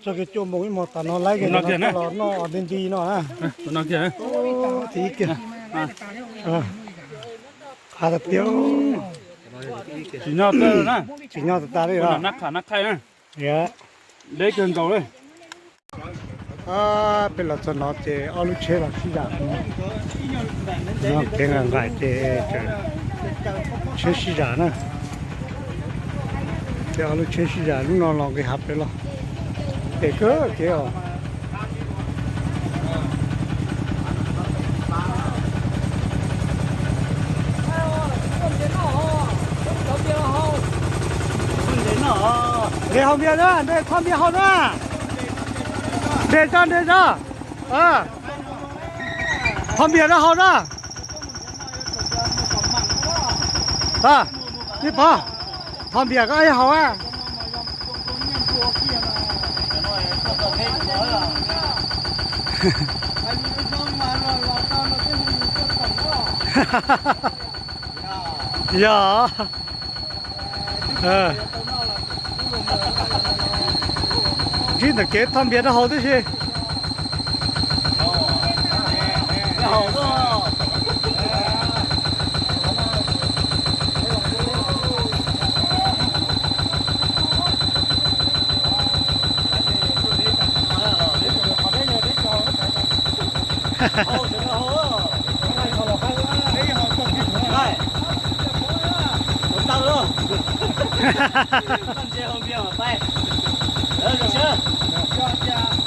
Tso kiag cuaj moos ib hmos tas no laib kiag no los noj nti nti no na. Tsis ib kiag. Qab tiag tiag. Tsis nyob tas tas li os. Deb kawg nkaus li. Peb los txog no ces ob lub tsheb los sib zam. Kev nqaim nqaim ces tsheb sib zam na. Ces ob lub tsheb sib zam, lub no los nqis hav pem los. Pem kawg kev os. Nres haus npias na, nres thoj npias haus na. Nres tso, nres tso. Thoj npias no haus na. Ib pog, thoj npias koj ib haus a. Yog. Ntsib ntawm kev thoj npias rau haus tib si. Qhov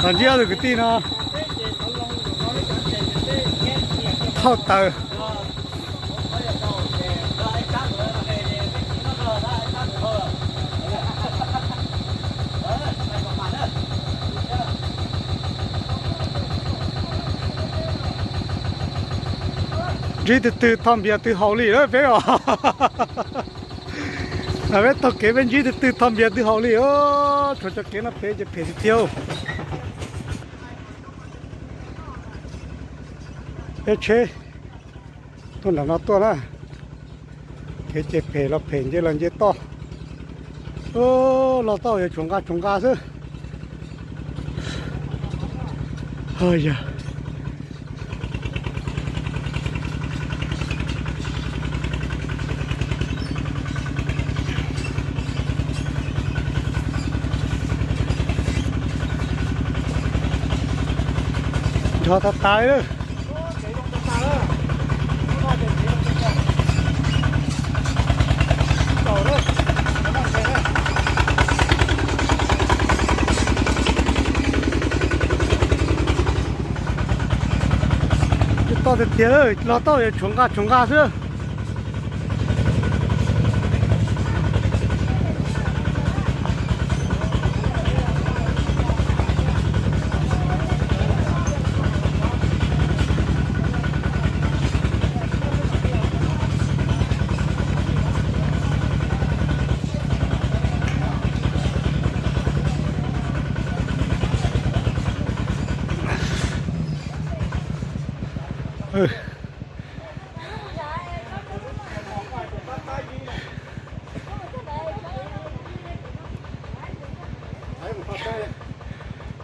ntsib ob tug kwv tij no thauj taws. Ntsib twg twg thoj npias twg haus li lawm peb os. Peb taug kev peb ntsib twg twg thoj npias twg haus li os. Tshuav cov kev no phem ces phem tiag tiag. Peb tsheb tuaj nram no tuaj na. Kev ces phem los phem, nce los nce toj. Los toj yuav tshuav nqa tshuav nqa xwb. Yog. Nrov tas tas li. Toj tiag tiag, los toj yuav tshuav nqa tshuav nqa xwb.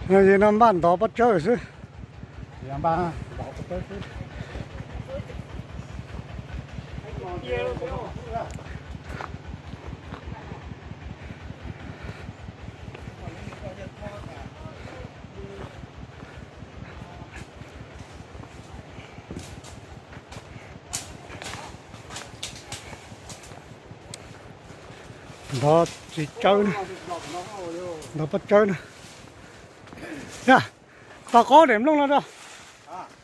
Yog no npaj ntov pob tsawb xwb. Ntov txiv tsawb na, ntov pob tsawb na. Yog, tos qob daim nplooj no tso,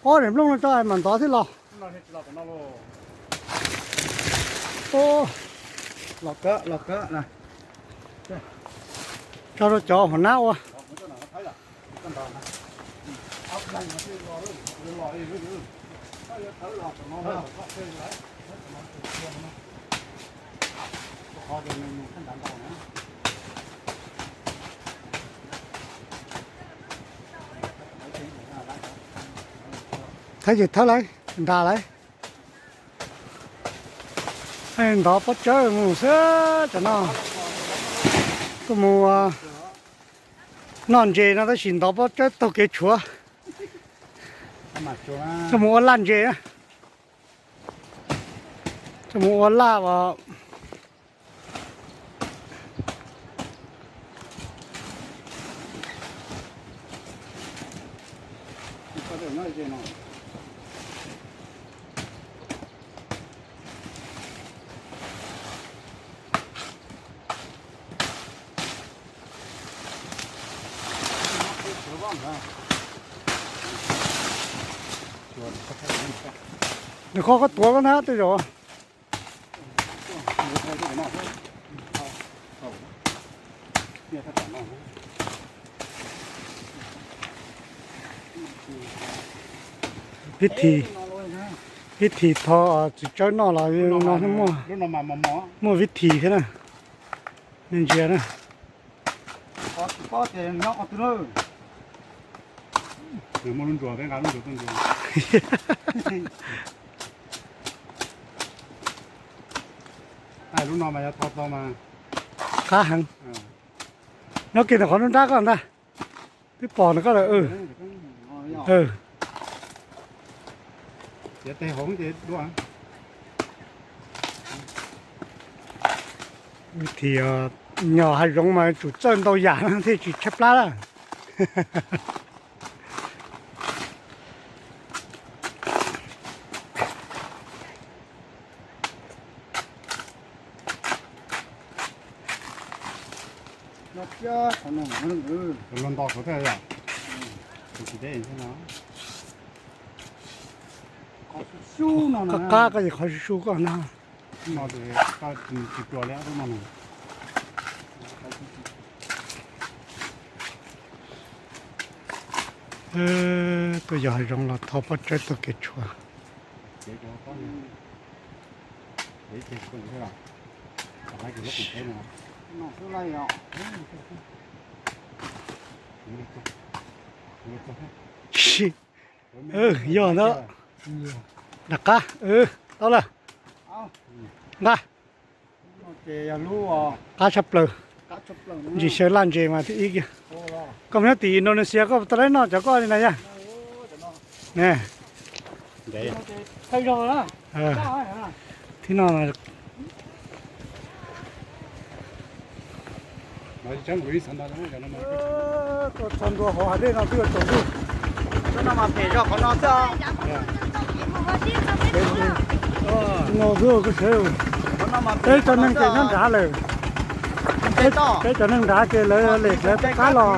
qob daim nplooj no tso mam ntov thiab los. Tso rau cov hauv nab ua. Thawb ces thawb lawm, nra lawm. Ntov pob tsawb mus xwb tam no. Kuj mus Noj ntses no tab sis ntov pob tsawb taug kev tshuav. Coj mus ua laj ntses na. Coj mus ua laj as. Nws kho koj tuav koj ntag tej zaum. Vib thim, vib thim tho txiv tsawb noj los no muaj, muaj vib thim thiab na. Nej ntsia na. Lub no mas yog tho tau mas qab heev. Nyob kiag ntawm qhov nruab nrab koj ntag. Twb pom ntawm koj lawm. Vib thim nyom hav zoov mas tsum txawj ntau yam no thiaj tsis tshaib plab lawm. Los nto qhov twg yom? Tus tsis deb thiab no. Qab qab koj ces qhov su su koj no. No ces koj tsis pluas li no. Tuaj yos hav zoov los thov pob tsawb taug kev tshuav. Yog ntawd. Nram qab, tau lawm. Nqa. Qab tshaj plaws. Ntsis xyaw laj ntses mas thib ib kiag. Koj mus nyob tim Indonesia koj tau lawv noj cov koj li na yog. Thib no. Tuaj txog ntua hauv hav dej no twb yuav tsaus ntuj. Lub no mas phem zog qhov no xwb. No xwb koj saib, peb cov neeg ces nyob nrad lawm. Peb cov neeg nrad ces lawv lem lawv qab los.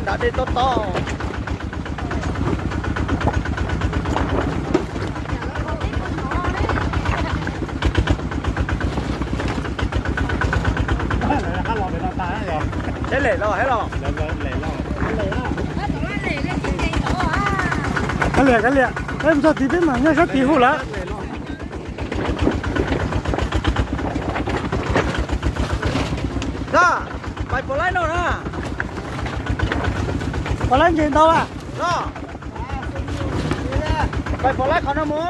Nrad dej tob tob. Seb lem los thiab los. Kav liam, kav liam, peb mus txog tid peb mam nyob sab tid hu lawm. Pais pom laib no na. Pom laib ntses ntau a. Pais pom laib qhov no mus.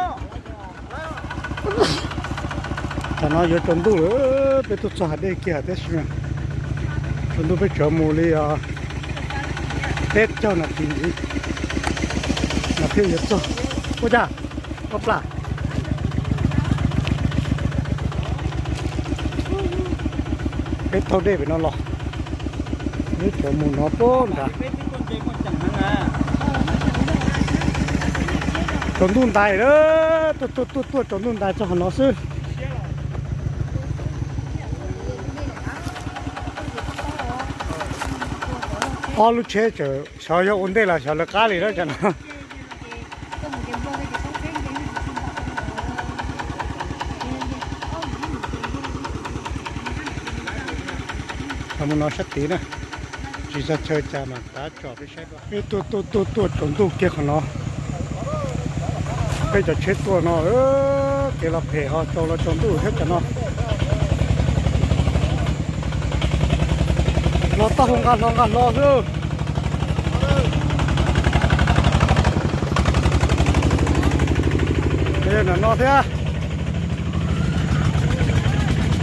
Tam no yuav tsaus ntuj lawm, peb tuaj txog hav dej kiag tab sis tsaus ntuj peb tseem mus li peb caug nas this ntxiv mas thiaj yuav txog. Ua cas ua plam. Peb taug dej pem no los, peb tseem mus no pem nrad. Tsaus ntuj ntais lawm, tuaj tuaj tuaj tsaus ntuj ntais txog qhov no xwb. Ob lub tsheb tseem xyov yog ua ntej los xyov lawv qab li na cov no. Mus no sab tid na, tsis txog chaw cas mas tav tsom peb saib dua. Peb tuaj tuaj tuaj tuaj tsaus ntuj kiag qhov no. Peb cov tsheb tuaj no, kev los phem ho tsaus los tsaus ntuj thiab cov no. Los taub hau nqa hlo nqa hlo xwb. Ntawm no thiab.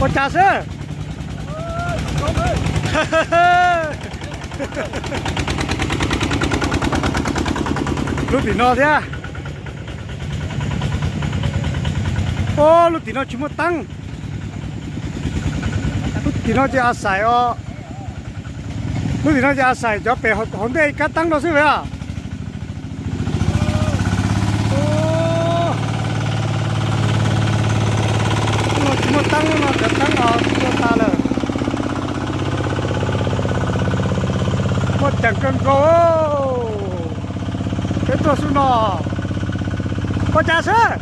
Ua cas xwb? Lub tim no thiab. Ub, lub tim no tsis muaj teeb. Lub tim no ces a xais os. Lub tim no ces a xais cov pem hauv ntej kab teeb rau xwb a. Lub no tsis muaj teeb, lub no cov teeb los tuag tas lawm. Muaj ceem kawg nkaus. Peb tuaj xwb no. Ua cas xwb?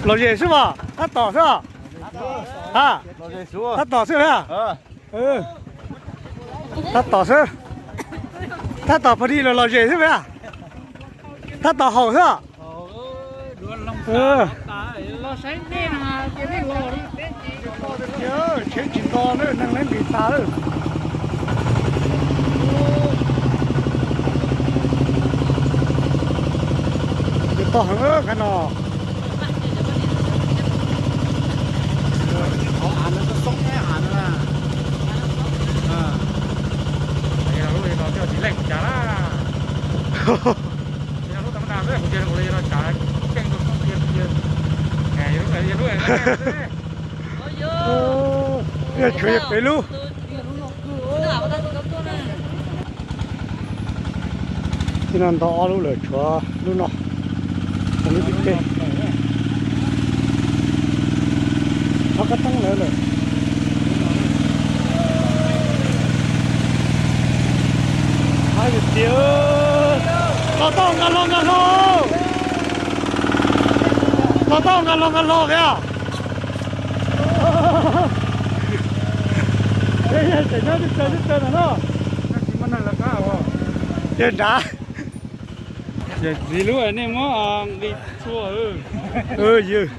Lom zem xwb mas, tab tom xwb. Ha, tab tom xwb na. Tab tom xwb. Tab tom pag di los lom zem xwb mas. Tab tom haum xwb. Tsheb tsis nto na, neeg leb nqis tas lawm. Ces tog heev qhov no. Yog tshuav yog peb lub. Tib no nto ob lub lawm, tshuav lub no, lub tib peb. Txhob kab teeb lawm lawm. Haib tiag tiag. Los tau nqa hlo nqa hlo. Los tau nqa hlo nqa hlo thiab. Tseem nyob twb tsaws twb tsaws ntawm no. Yawg nrad. Txiv lub nej muab nqi txhua. Yawg,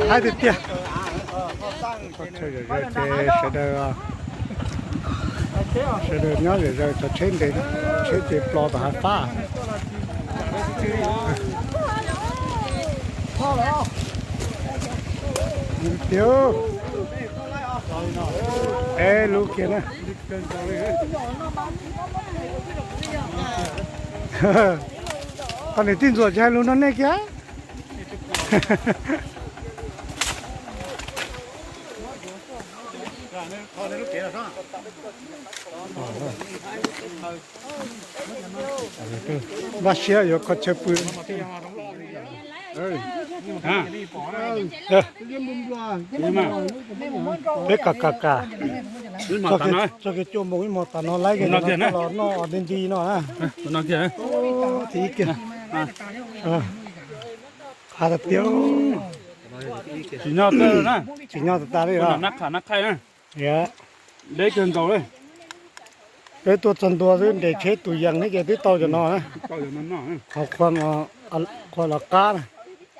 haib tiag tiag. Sawv daws, sawv daws nyob zom zaws, cov tsheb ntes, tsheb ces plos tom hav fab. Tiag, peb lub kiag na. Qhov niam tij ntxuam tsis hais lus nrog nej kiag. Npaj siab yuav kho chaw pw. Peb kam kam kam. Txog kev cuaj moos ib hmos tas no laib los noj di nti no. Ib kiag. Qab tiag. Tsim nyog tas tas li. Deb kawg nkaus li. Peb tuaj txog ntua xwb nres tsheb tus yees thiab ces twb tau cov no. Qhov qhua los qab na.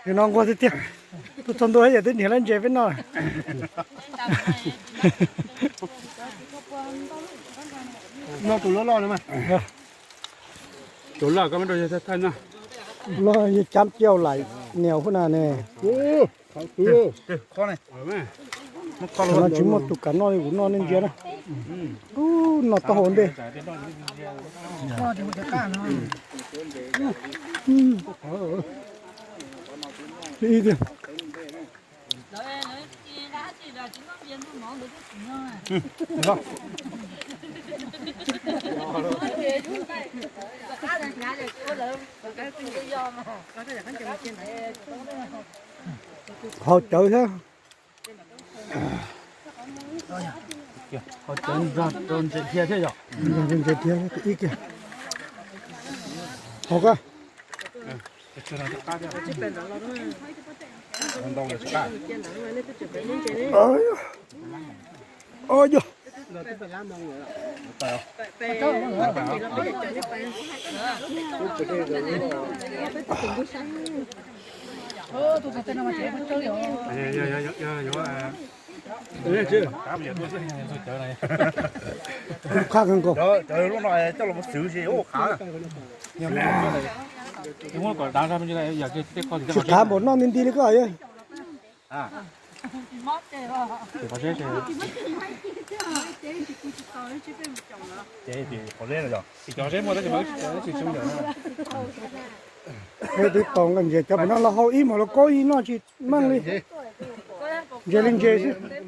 Yog no nquag tiag tiag. Tuaj txog ntua thiab ces twb nrhiav lawv ntses peb noj. Tus loj koj muab rau yawg thaij thaij no. Loj yawg cab ciaj laim niam hub na ne. No tsis muaj tus kam noj li kuv noj nej ntsia na. Ub, noj taub hau ntej. Ib tiag. Haus cawv thiab. Haus cawv nrog rau ntses dhia thiab yom. Nrog rau ntses dhia ib kiag. Haus koj. Ua yog. Qab kawg nkaus. Cov lub no coj los xwb si ua qab. Tsis qab npaum no nti nti li koj. Twb tau nqaij ntses cov pem no los hau ib mos los kaub ib noj tsis meej li. Ntses li ntses xwb.